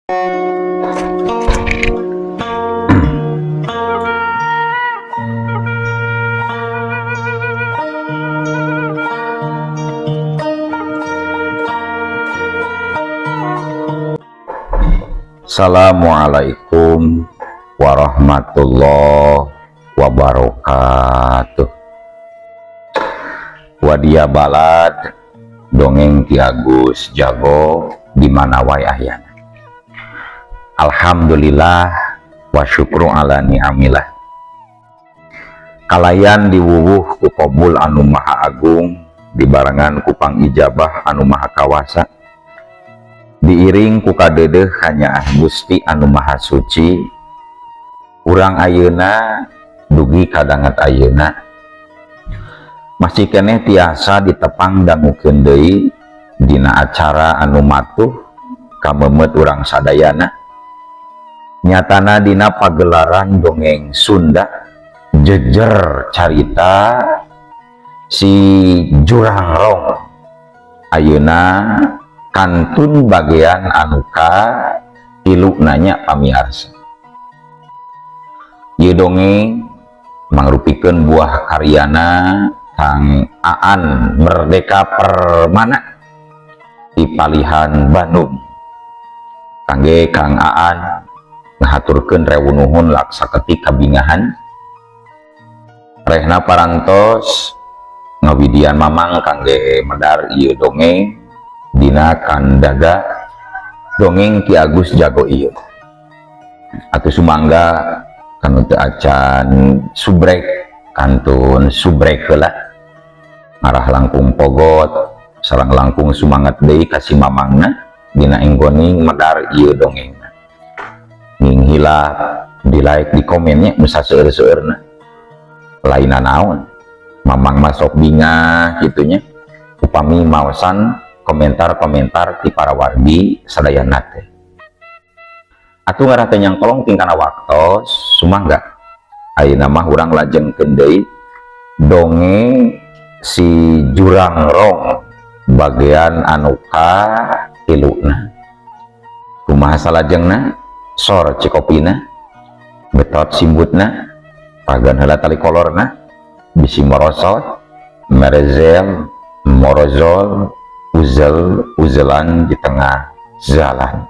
Assalamualaikum warahmatullahi wabarakatuh. Wadia balad dongeng Ki Agus Jago di mana wae ayana. Alhamdulillah wa syukru ala ni'amillah. Kalayan diwuwuh ku qabul anu maha agung, dibarengan ku pangijabah anu maha kawasa, diiring ku kadeudeuh hanyaah Gusti anu maha suci. Urang ayeuna dugi kadangat ayeuna masih keneh tiasa ditepang dangukeun deui dina acara anu matuh kamemet urang sadayana, nyatana dina pagelaran dongeng Sunda jejer carita si Jurangrong. Ayeuna kantun bagian anu ka tilu nanya pamiarsa. Ieu dongeng mangrupikeun buah karyana Kang Aan Merdeka Permana di Palihan Bandung. Kangge Kang Aan ngahaturkeun rewu nuhun laksa ketik kabingahan. Rehna parantos ngawidian mamang kangge medar ieu dongeng dina kandaga dongeng Ki Agus Jago ieu. Atuh sumangga kanu teu acan subrek kantun subrek heula, ngarah langkung pogot sareng langkung sumangat deui ka si mamangna dina enggoning medar ieu dongengna. Ning hilap di like di komennya nu saseueur-seueurna. Lainna naon mamang masuk bingah kitunya upami maosan komentar-komentar ti para wargi sadayana teh. Atuh ngarah teh nyangkolong tingkana waktos sumangga ayeuna mah urang lajengkeun deui dongeng si Jurangrong bagian anu ka tiluna. Kumaha salajengna? Sor cikopina, betot simbutna, pagan heula tali kolorna, bisi morosot, merezel, morozol, uzel uzelan di tengah jalan.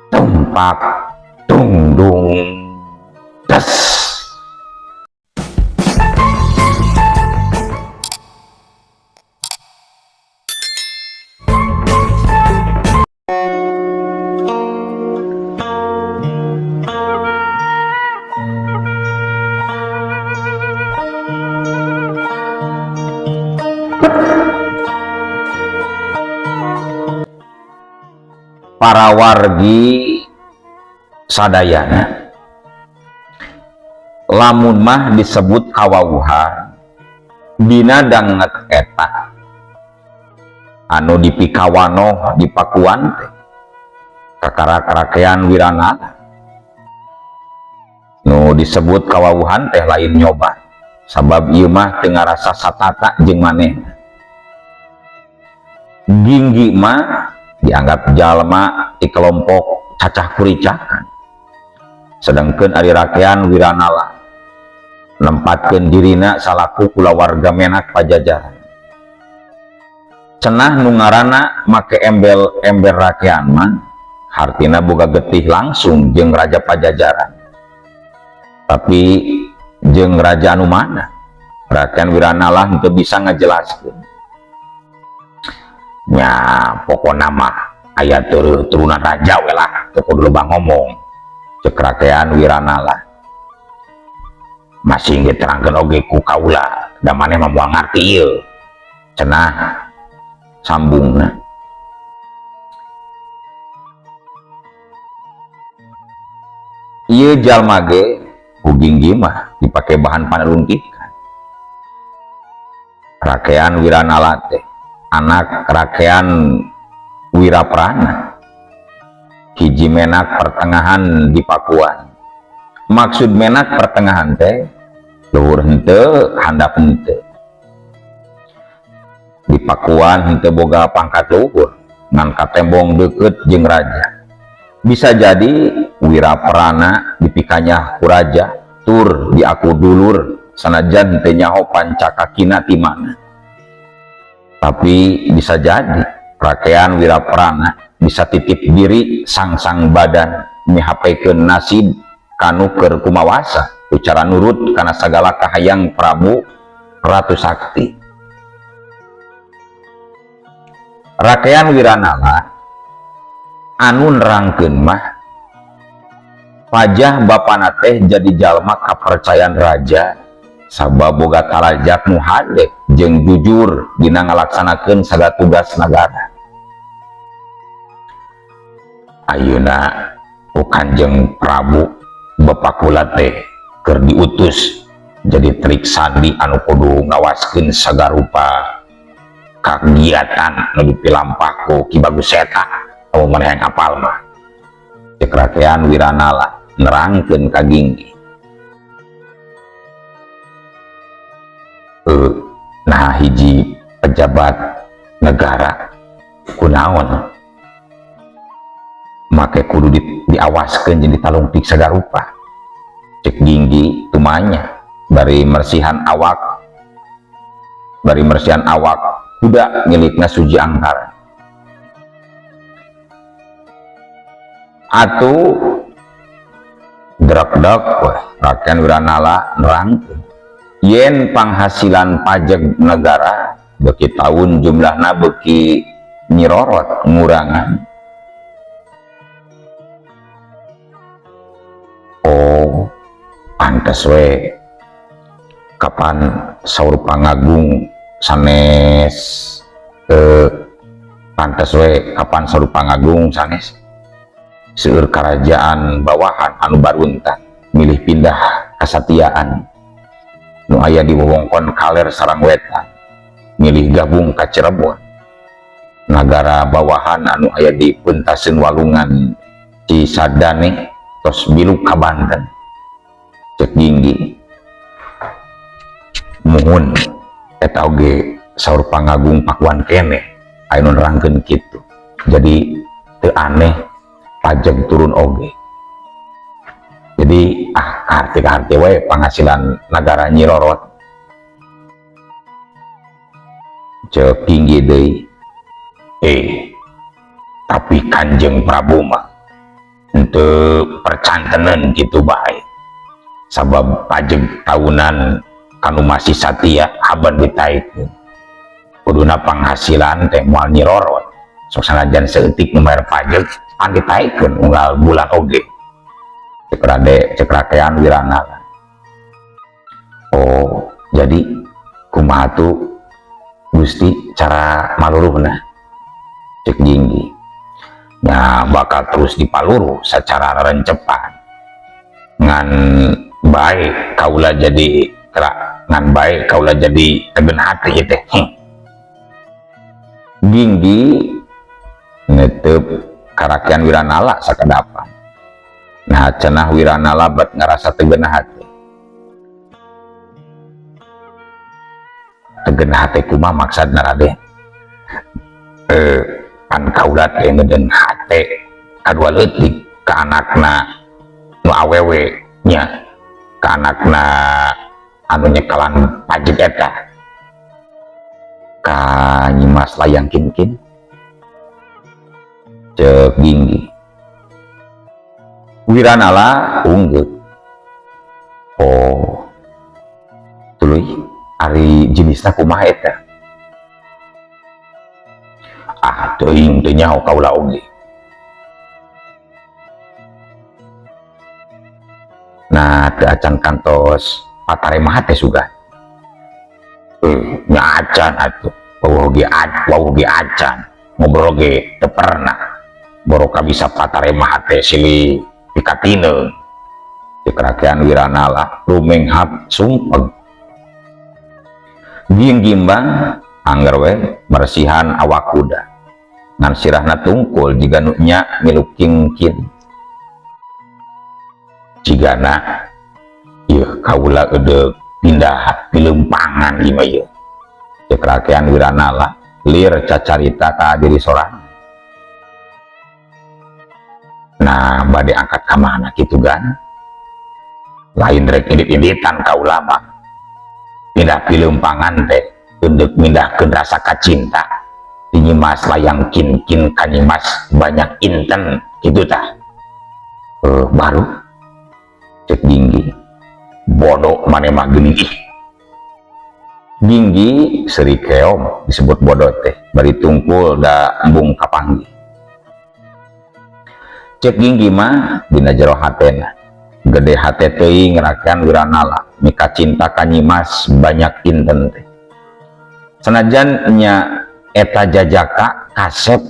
Tumpak tungdung das. Para wargi sadayana, lamun mah disebut kawawuhan dina danget eta anu dipikawanoh di Pakuan teh kakara-karakean Wiranala. Nu disebut kawawuhan teh lain nyoba, sabab ieu mah teu ngarasa satata jeung manehna. Ginggi mah dianggap jalma di kelompok cacah kuricakan, sedangkan ari rakean Wiranala nempatkeun dirina salaku kulawarga menak Pajajaran. Cenah nu ngaranna make embel-embel rakean mah hartina boga getih langsung jeung raja Pajajaran. Tapi jeung raja anu mana rakean Wiranala henteu bisa ngajelaskeun. Nya pokona mah aya turunan raja we lah, teu kudu loba ngomong. Ceuk rakean Wiranala masih ge terangkeun oge ku kaula, da maneh mah moal ngarti ieu. Cenah sambungna. Ieu jalma ge ku ginggi mah dipake bahan panelungkikan. Rakean Wiranala teh anak rakean Wiraprana, hiji menak pertengahan di Pakuan. Maksud menak pertengahan teh luhur henteu handap henteu. Di Pakuan henteu boga pangkat luhur, ngan katembong deukeut jeung raja. Bisa jadi Wiraprana dipikanyah ku raja tur diaku dulur sanajan teu nyaho pancakakina ti mana. Tapi bisa jadi rakean Wiraprana bisa titip diri sang-sang badan mihapekeun nasib kanu keur kumawasa ucara nurut kana sagala kahayang Prabu Ratu Sakti. Rakean Wiranala anu nerangkeun mah pajah bapana teh jadi jalma kapercayaan raja sabab boga tarajat nu hade jeung jujur dina ngalaksanakeun sagala tugas nagara. Ayeuna ku Kanjeng Prabu bapa kula teh keur diutus jadi trik sandi anu kudu ngawaskeun sagarupa kagiatan nu dipilampah ku Ki Bagus Seta amun maneh yang apal mah. Cek rakean Wiranala nerangkeun ka Ginggi. Nah hiji pejabat negara kunaon make kudu diawaskeun jeung ditalungtik sagarupa. Cek Ginggi tumanya bari mersihan awak, bari mersihan awak kuda milikna Suji Angkara. Atuh drekdek weh rakean Wiranala nerangkeun yen panghasilan pajak negara beuki taun jumlahna beuki nyirorot ngurangan. Oh, pantes we kapan saur pangagung sanes, pantes we kapan saur pangagung sanes seueur kerajaan bawahan anu baruntah milih pindah kasatiaan nu aya di wewengkon kaler sareng wetan milih gabung ka Cirebon. Nagara bawahan anu aya di puntaseun walungan Cisadane tos biluk ka Banten. Cek Ginggi muhun eta oge saur pangagung Pakuan keneh aya nu nerangkeun kitu. Jadi teu aneh pajak turun oge. Jadi kaharti-kaharti we penghasilan negara nyirorot. Cek Ginggi deui, tapi Kanjeng Prabu mah henteu percantenan kitu bae. Sabab pajak tahunan kanu masih satia haban ditaikeun. Kuduna penghasilan teh moal nyirorot. Sok sanajan saeutik nu bayar pajak pan ditaikeun unggal bulan oge. Cek rade, cek rakean Wiranala. Oh, jadi kumaha tuh Gusti cara maluruhna? Cek Ginggi. Nya bakal terus dipaluruh secara rencepan. Ngan bae kaula jadi kerak, ngan bae kaula jadi tegen hati teh. Ginggi netep karakian Wiranala sakadapan. Nah cenah Wiranala bat ngerasa tegen hati. Tegen hati kumaha maksudna Raden? Pan kaula teh ngeden hate kadua leutik ka anakna nu awewe nya, ka anakna anu nyekalan pajek eta ka Nyimas Layang Kinkin. Cek Ginggi. Wiranala unggul. Oh, tuluy ari jenisna kumaha eta? Ah, teuing teu nyaho kaula oge. Nah, teu acan kantos pataremah teh sugan. Nya acan atuh. Wawuh ge wawuh ge acan. Ngobrol ge teu pernah. Boro ka bisa pataremah teh silih pikatineun. Cek rakean Wiranala rumenghap sumpeg. Gimbang angger we bersihan awak kuda. Ngan sirahna tungkul jiga nu nya milu kingkin. Jigana ieu kaula eudeuk pindah pilempangan ieu mah ieu. Cek rakean Wiranala lir cacarita ka diri sorangan. Manehna bade angkat ka mana kitu gan? Lain rek indit-inditan ka ulama. Pindah pileumpangan teh untuk mindahkeun rasa kacinta. Ti Nyimas Layang Kingkin ka Nyimas Banyak Inten kitu tah. Baru cek Ginggi. Bodoh maneh mah geuning ih. Ginggi seuri keom disebut bodoh teh bari tungkul da embung kapanggih. Cek Ginggi mah dina jero hatena gede hate teuing Rakean Wiranala mika cinta ka Nyimas Banyak Inten teh. Sanajan nya eta jajaka kasep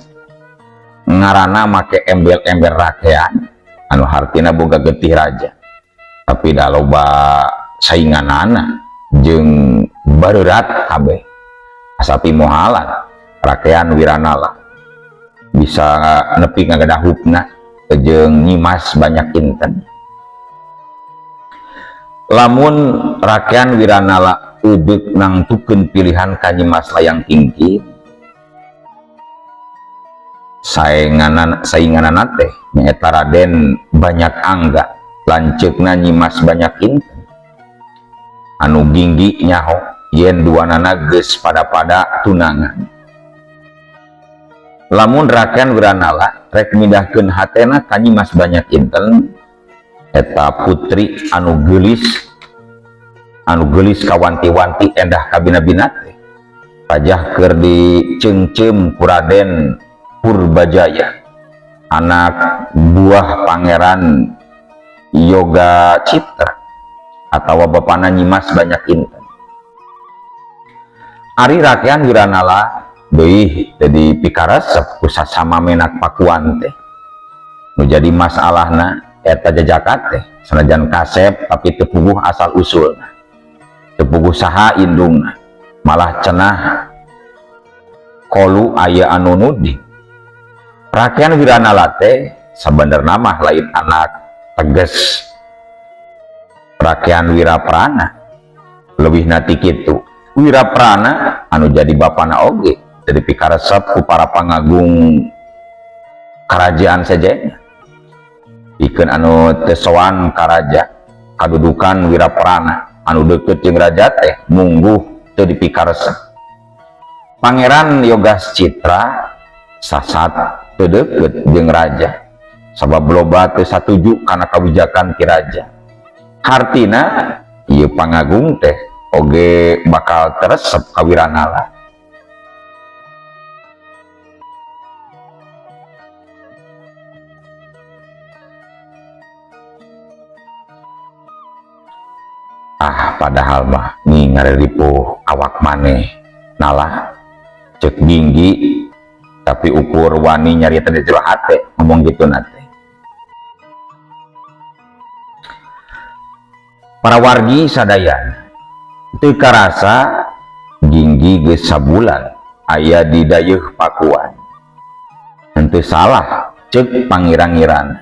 ngarana make embel-embel rakean anu hartina boga getih raja, tapi da loba sainganana jeung bareurat kabeh asa timohalan Rakean Wiranala bisa nepi ngagadahupna jeung Nyimas Banyak Inten. Lamun Rakean Wiranala udeuk nangtukeun pilihan ka Nyimas Layang Kingkin, sainganana teh nyaeta Raden Banyak Angga lanceukna Nyimas Banyak Inten anu Ginggi nyaho yen duanana geus pada-pada tunangan. Lamun Rakean Wiranala rek mindahkeun hatena ka Nyimas Banyak Inten, eta putri anu geulis kawanti-wanti endah kabina-bina teh rajah keur diceungceum ku Raden Purbajaya anak buah Pangeran Yoga Citra atawa bapana Nyimas Banyak Inten. Ari Rakean Wiranala deui jadi pikaresep ku sasama menak Pakuan teh. Nu jadi masalahna eta jajaka teh sanajan kasep tapi teu puguh asal usulna, teu puguh saha indungna, malah cenah kolu aya anu nuding. Rakean Wiranala teh sabenerna mah lain anak teges Rakean Wiraprana, leuwihna ti kitu. Wiraprana anu jadi bapana oge jadi pikaresep ku para pangagung kerajaan sejenna. Pikeun anu teu sowan ka raja kadudukan Wiraprana anu deukeut jeung raja teh mungguh teu dipikaresep. Pangeran Yogas Citra sasat teu deukeut jeung raja sabab loba teu satuju kana kawijakan ki raja. Hartina ieu pangagung teh oge bakal teresep ka Wiranala. Ah, padahal mah ngariripuh awak maneh nalah cek Ginggi, tapi ukur wani nyarita di jero hate ngomong gitu nate. Para wargi sadayana teu karasa Ginggi geus sabulan aya di dayeuh Pakuan. Henteu salah cek pangira-ngirana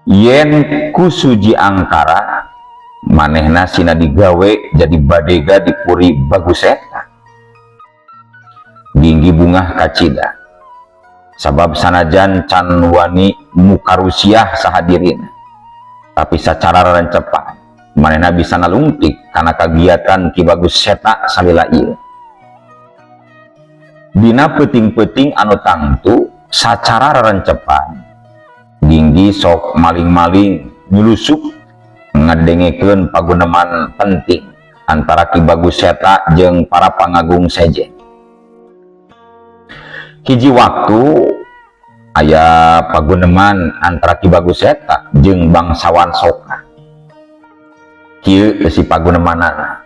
yen ku suji angkara manehna sina digawe jadi badega di puri Baguseta. Ginggi bungah kacida sabab sanajan can wani mukarusiah sahadirina, tapi sacara rencepan manehna bisa nalungtik kana kagiatan Ki Bagus Seta salila ieu. Dina peuting-peuting anu tangtu sacara rencepan Ginggi sok maling-maling nyulusup ngadengekeun paguneman penting antara Ki Bagus Seta jeung para pangagung sejen. Hiji waktu aya paguneman antara Ki Bagus Seta jeung bangsawan Soka. Kieu si pagunemanana.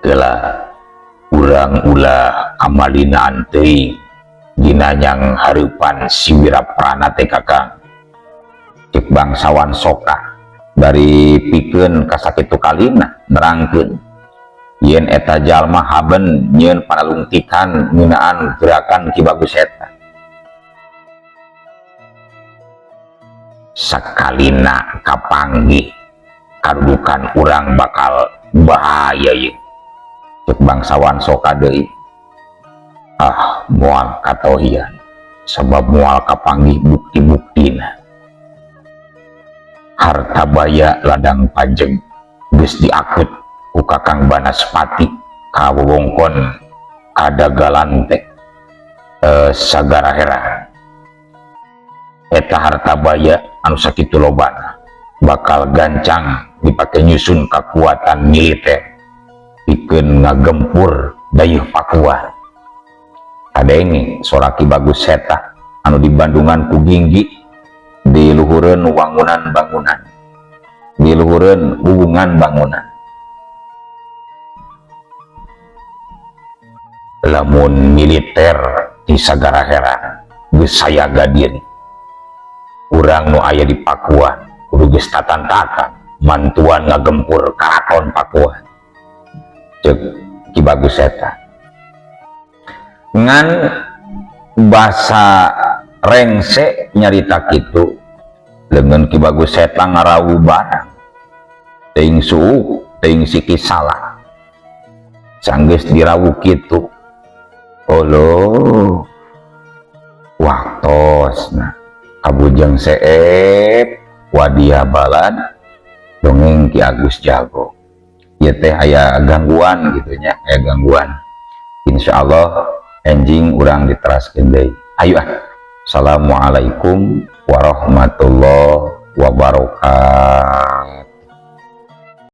Geula urang ulah kamalinaan teuing dina nyang hareupan si Wiraprana teh Kakang. Cek bangsawan Soka bari pikeun ka sakitu kalina nerangkeun yen eta jalma haben nyieun panalungtikan ngeunaan gerakan Ki Bagus Seta. Sakalina kapanggih kadudukan urang bakal bahaya ye. Cek bangsawan Soka deui. Ah, moal katohian. Sabab moal kapanggih bukti-buktina. Harta baya ladang pajeng geus diakut ku Kakang Banaspati ka wewengkon Kadagalan teh, Sagara Herang. Eta harta baya anu sakitu lobana bakal gancang dipake nyusun kekuatan militer pikeun ngagempur dayeuh Pakuan. Kadenge sora Ki Bagus Seta anu dibandungan ku ginggi, di luhureun wangunan bangunan, di luhureun hubungan bangunan. Lamun militer di Sagara Herang geus sayaga diri, urang nu aya di Pakuan kudu geus tatan-tatan mantuan ngagempur karaton Pakuan, cek Ki Bagus Seta. Ngan basa rengse nyarita kitu, leungeun Ki Bagus Seta ngarawu barang, teuing suuk teuing siki salah. Sanggeus dirawu kitu, olo waktosna Kabujeng Seep Wadia Balad dongeng Ki Agus Jago. Ieu teh aya gangguan gitu nya, aya gangguan. Insya Allah enjing urang diteraskeun deui. Ayo ah. Assalamualaikum warahmatullahi wabarakatuh.